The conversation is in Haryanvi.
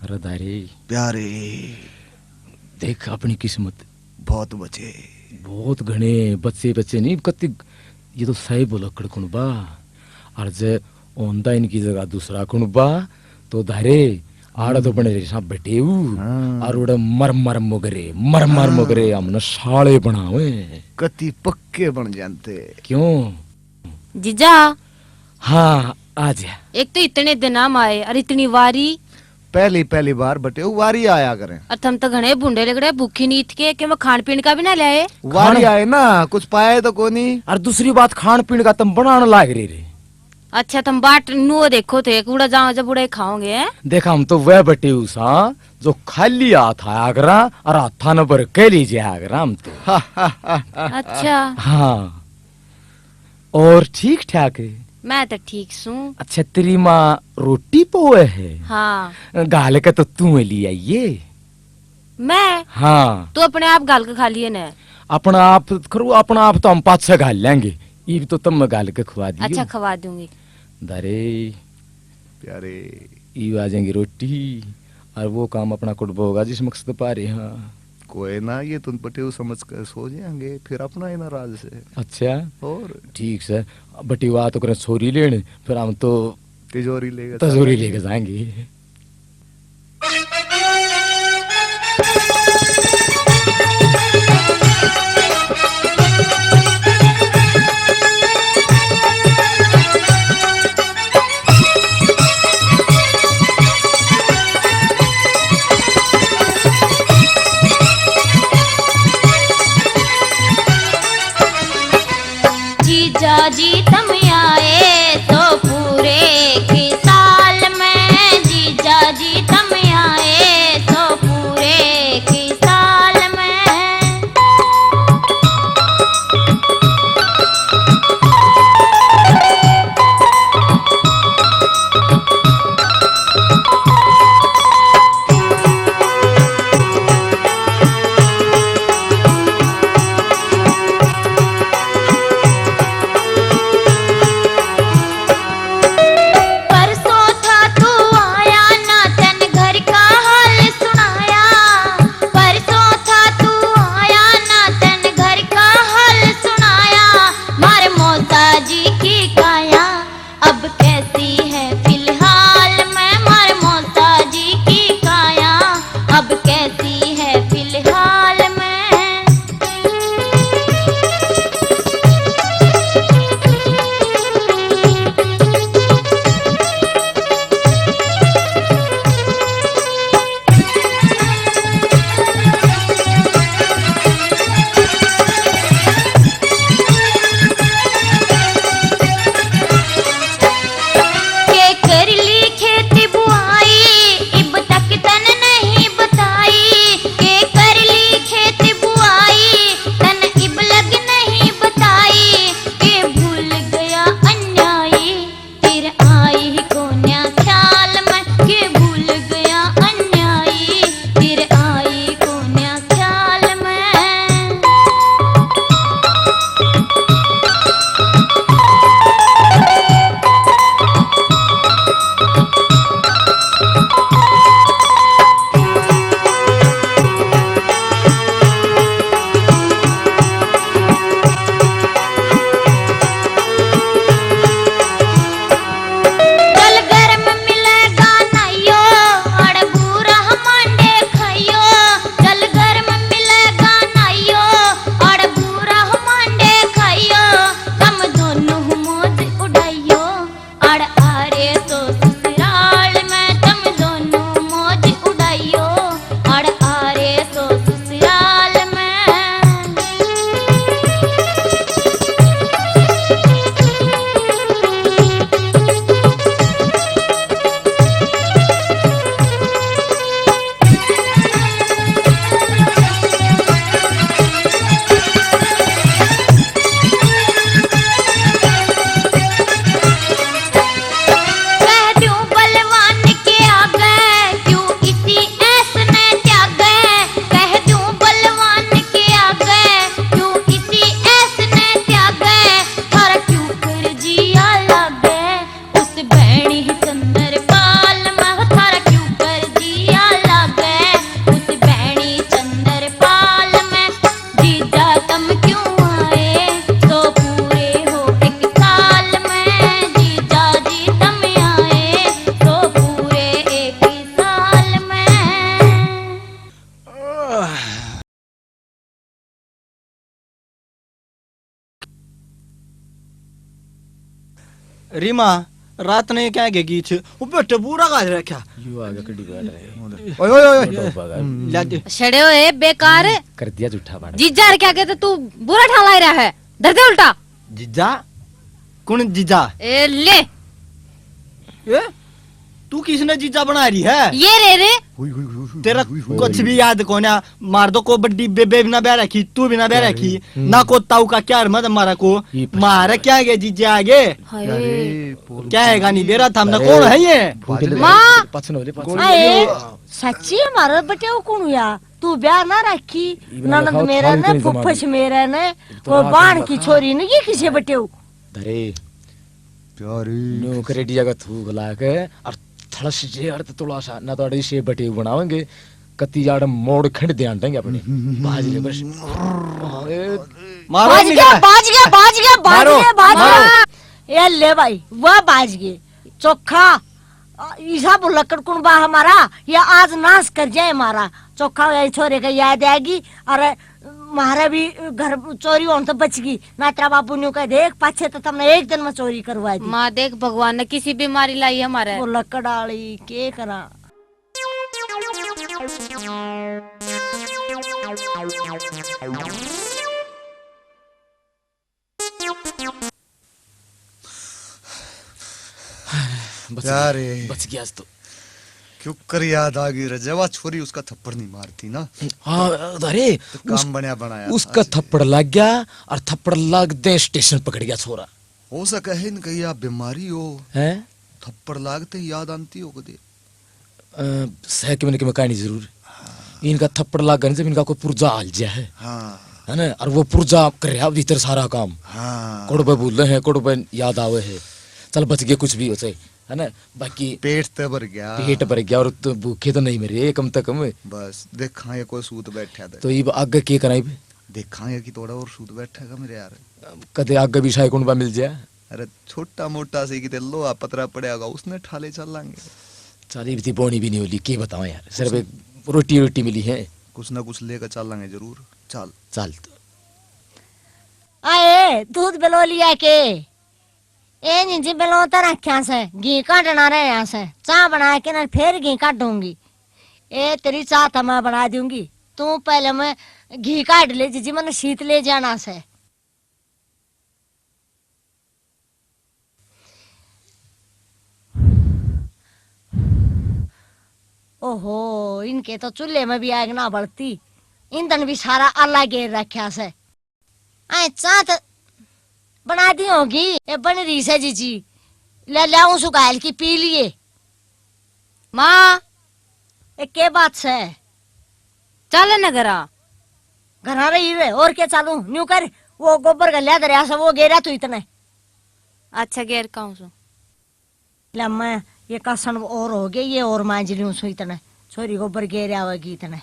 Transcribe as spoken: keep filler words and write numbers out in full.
रदारे। प्यारे। देख अपनी किस्मत। बहुत बचे। बहुत घणे बचे, बचे नहीं कति। ये तो सही बोला कड़कुण बा। और जे ओंदा इनकी जगह दूसरा कुण बा, तो धारे आड़ा तो बने रे सा बटेऊ। हाँ। और उड़े मर मर मुगरे, मर मर हाँ। मुगरे हमने साले बनावे। कति पक्के बन जाते। क्यों? जीजा। हाँ, आ जा। एक तो इतने दिन हम आए और इतनी वारी। पहली, पहली बार बटेऊ वारी आया करें। और थम तो घणे भूंडे लग रहे, भूखी नीत के, के मैं खान पीन का भी ना ल्याए। वारी खान आए ना, कुछ पाए तो कोनी। और दूसरी बात, खान पीन का तुम बनाने लाग रहे रे। अच्छा, तुम बाट नुओ देखो थे, कूड़ा जाओ जब उड़े खाओगे, हैं? देख, हम तो वह बटेऊ सा जो खाली हाथ आया करा और हाथा न भर के ले जाया करा हम तो। अच्छा। हाँ। और ठीक ठाक है? मैं तो ठीक सूं। अच्छा, तेरी माँ रोटी पोए है? हाँ। घाल के तो तू ले आइए। मैं? हाँ। तू अपने आप घाल के खा लिए ने। अपना आप करो, अपना आप तो हम पाछे घाल लेंगे। इब तो तुम घाल के खवा दियो। अच्छा, खवा दूंगी। दारे। प्यारे। इब आ जाएंगी रोटी, और वो काम अपना कुटबो होगा जिस मकसद पा रहे हैं। कोई ना, ये तुम पटेऊ समझ कर सो जाएंगे, फिर अपना ही नाराज से। अच्छा। और? ठीक से, बटेऊ आ तो करें छोरी लेने, फिर हम तो तिजोरी लेके तिजोरी जाएंगे। लेके जाएंगे। जीजा जी तम आए तो पूरे एक साल में, जीजा रीमा, रात ने क्या के गीत वो बेटे पूरा गाज रखा। यू आगे कड़ी बैठ रहे। ओए, ओए, ओए, ओए। डोबा गाज। ले दे। छड़े हुए बेकार। कर दिया झूठा बाण। जीजा रे क्या कहते तू बुरा ठाला ही रहा है। धर दे उल्टा। जीजा? कौन जीजा? ए, ले। ए? तू किसने जीजा बना रही है? ये रे रे। हुई, हुई, हुई, हुई, तेरा हुई, हुई, कुछ हुई। भी याद कोन्या। मार दो को बड्डी बेबे भी ना बह रखी, तू भी ना बह रखी। हम्म। ना को ताऊ का क्या मत मारा को। ये पछतावा मारा है। क्या गया जीजा आगे? हाय। अरे, क्या है गानी बेरा था हमने अरे, कौन है ये? पाछे ले, माँ। पाछे ले, पाछे ले। आए, सच्ची हमारा बटेऊ कौन हुआ? तू ब्याह ना रखी, इबना ननद दिखाओ, मेरा थारी ने, इतनी जमा फुफश दी। मेरा ने, इतना वो बाण की छोरी ने, ये किसे बटेऊ? अरे। प्यारी। न्यू करेडिया का थूक ला के और थड़स जे अर्थ तुला सा, ना तो अड़ी से बटेऊ बनावेंगे, कत्ती जाड़ मोड़ खंड ध्यान देंगे अपने। बाज ले बस। अरे। मारो बाज इनका। गया, बाज गया, बाज गया, बाज मारो, गया, बाज मारो। गया। ये ले भाई, वह बाज गए। चोखा, अ, ईसा भुलक्कड़ कुण बा हमारा, ये आज नाश कर जाए हमारा। चोखा ये छोरे का याद आएगी, अरे म्हारे भी घर चोरी होने तो बच गई, ना तेरा बाबू न्यू कह देख, पाछे तो तुमने एक दिन में चोरी करवा दी। माँ देख, भगवान ने किसी बीमारी लाई हमारे। वो लकड़ आली, के करा? बच यार, गया, ये बच गया आज तो। क्यों कर याद आ गई रे, जब आ छोरी उसका थप्पड़ नहीं मारती ना। हाँ, अरे, तो काम उस-, बनया बनाया। उसका थप्पड़ लग गया और थप्पड़ लगते स्टेशन पकड़ गया छोरा। हो सके है इनका या बीमारी हो। हैं? थप्पड़ लागते ही याद आती हो कदे। अ, सह के मैंने कहा कहानी जरूर। हाँ। इनका थप्पड़ लाग गया ना, जब इनका कोई पुर्जा हाल गया है। हाँ। है ना? और वो पुर्जा कर रहा भीतर सारा काम। हाँ। कुड़ पे भूले हैं, कुड़ पे याद आवे है। चल बच गए, कुछ भी हो जाए, है ना? बाकी पेट तो भर गया। पेट भर गया और तो भूखे तो नहीं मरे, कम से कम। बस, देखांगे कोई सूत बैठा था। तो इब आगे के करां इब? देखांगे कि थोड़ा और सूत बैठेगा मेरे यार। कदे आगे भी शायद कौन बा मिल जाए। अरे, छोटा मोटा से किते लोहा पतरा पड़ेगा, उसने ठाले चलांगे। चल, इब ती बोनी भी नहीं होली, के बताऊं यार, सिर्फ कुछ एक रोटी, रोटी मिली है। कुछ ना कुछ लेकर चलांगे जरूर। चल। चल तो। आए, दूध बेलो लिया के? ए जीजी, बेलो तो रख्या से, घी काटना रह से, चाय बना के ना फिर घी काटूंगी। ए, तेरी चाय तो मैं बना दूंगी, तू पहले मैं घी काट ले जीजी, मैंने शीत ले जाना से। ओहो, इनके तो चूल्हे में भी आग ना बलती, ईंधन भी सारा आला गेर रख्या से। आए चाय तो बना दी होगी, ये बन रही से जीजी, ले ले आऊं सुगायल की पी लिए। माँ, ए, के बात से? चल न घरा। घरा रही वे, और के चालू? न्यू कर, वो गोबर गल्या धरया से, वो गेरा तू इतने। अच्छा, गेर काऊं सु। ले, मैं ये कासन और हो गए, ये और मांज लूं सु इतने। छोरी गोबर गेर आवेगी इतने।